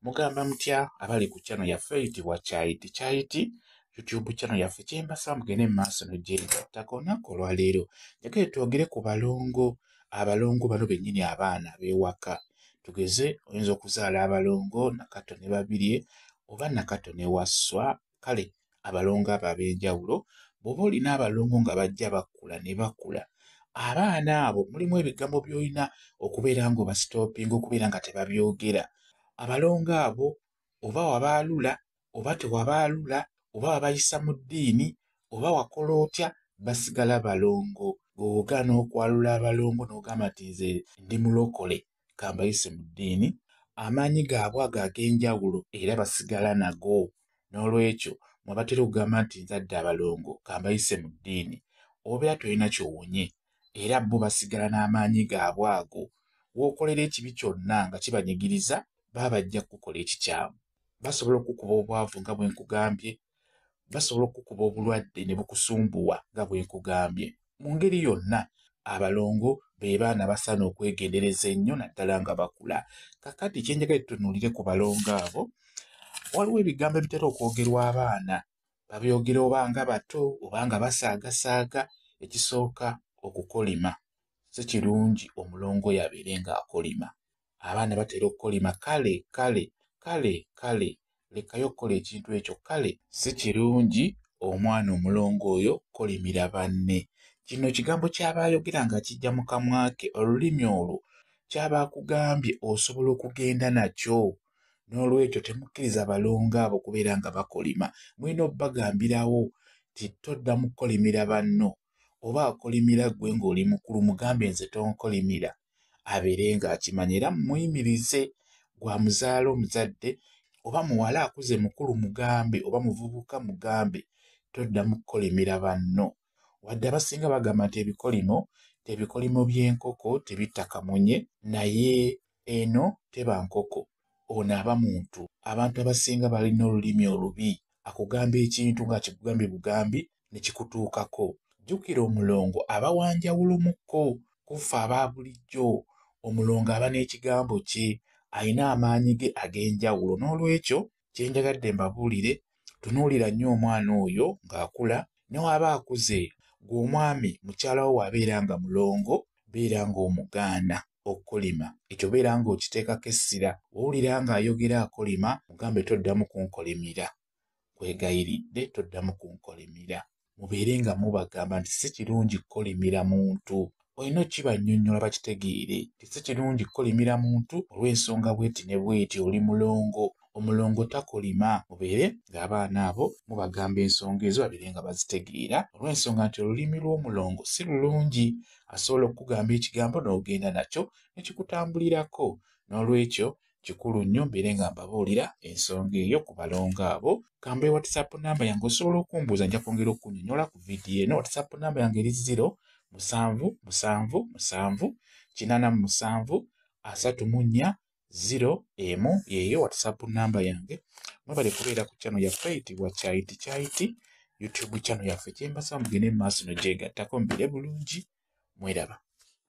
Mugamba mutya abali ku channel yaffe eyitibwa Kyayiti Kyayiti YouTube channel yaffe? Kyembasaba mugende mu maaso n'ogyegattako. Olunaku olwaleero njagala twogere ku balongo. Abalongo bano bennyini abaana ab'ewaka. Tugeze oyinza okuzaala abalongo Nakato ne Babirye oba Nakato ne Wasswa, kale abalongo abo ab'enjawulo. Bw'oba olina abalongo nga bajja bakula ne bakula, abaana abo mulimu ebigambo by'olina okubeera ng'obasitoopinga okubeera nga tebabyogera. Abalongo abo oba wabaalula oba tewabaalula, oba wabayisa mu ddiini oba wakola otya, basigala balongo. Bw'ogaana okwalula abalongo n'ogamba nti nze ndi mulokole kambayise mu ddiini, amaanyi gaabwe ago ag'enjawulo era basigala nago. N'olwekyo mwe batera okugamba nti nzadde abalongo kambayise mu ddiini, obeera tolina ky'owonye, era bo basigala n'amaanyi gaabwe ago. W'okolera ekibi kyonna nga kibanyigiriza, baba bajja kukukola ekikyamu. Basobola okukuba obwavu nga bwe nkugambye, basobola okukuba obulwadde ne bukusumbuwa nga bwe nkugambye. Mu ngeri yonna abalongo be baana basaana okwegendereza ennyo naddala nga bakula. Kaakati kye njagala tutunuulire ku balongo abo, waliwo ebigambo ebitera okwogerwa abaana, babyogera oba nga bato oba nga basaagasaaga. Ekisooka, okukolima. Si kirungi omulongo oyo abeere ng'akolima. Abaana batera okukolima, kale kale kale kale, lekayo okukola ekintu ekyo, kale. Si kirungi omwana omulongo oyo kukolimira banne. Kino kigambo ky'aba ayogera nga kijja mu kamwa ke, olulimi olwo ky'aba akugambye osobola okugenda nakyo. N'olwekyo temukkiriza balongo abo kubeera nga bakolima. Mulina obbagambirawo nti toddamu kukolimira banno, oba akolimira ggwe ng'oli mukulu mugambe nze tonkolimira, abeere ng'akimanya era mumuyimirize. Gwamuzaala omuzadde oba muwala akuze mukulu mugambe, oba muvubuka mugambe toddamu kukolimira banno. Wadde abasinga bagamba nti ebikolimo by'enkoko tebitta kamunye, naye eno teba nkoko, ono aba muntu. Abantu abasinga balina olulimi olubi, akugamba ekintu ng'akikugambye bugambi ne kikutuukako. Jjukira omulongo aba wa njawulomukko ku ffe aba bulijjo. Omulongo aba n'ekigambo kye, alina amaanyi ge ag'enjawulo. N'olwekyo kye njagadde mbabuulire, tunuulira nnyo omwana oyo ng'akula, ne w'aba akuze. Ggwe omwami mukyala wo bw'abeera nga mulongo, beera ng'omugaana okukolima. Ekyo beera ng'okiteekako essira. Bw'owulira ng'ayogera akolima, mugambe toddamu kunkolimira. Nkwegayiridde toddamu kunkolimira. Mubeere nga mubagamba nti si kirungi kukolimira muntu. Olina okibannyonnyola bakitegeere nti si kirungi kukolimira muntu olw'ensonga bw'eti ne bw'eti, oli mulongo. Omulongo takolima. Mubeere ng'abaana abo mubagamba ensonga ezo babeere nga bazitegeera, olw'ensonga nti olulimi lw'omulongo si lulungi. Asobola okukugamba ekigambo n'ogenda nakyo ne kikutambulirako. N'olwekyo kikulu nnyo mbeere nga mbabuulira ensonga eyo ku balongo abo. Kambe WhatsApp namba yange osobola okumbuuza, nja kwongera okunnyonnyola ku vidiyo eno. WhatsApp namba yange eri 0 7 7 7 87 34 0 1, yeeyo WhatsApp namba yange. Mwebale kubeera ku channel yaffe eyitibwa Kyayiti Kyayiti YouTube channel yaffe. Kyembasaba mugende mu maaso n'ogyegattako, mubeere bulungi, mweraba.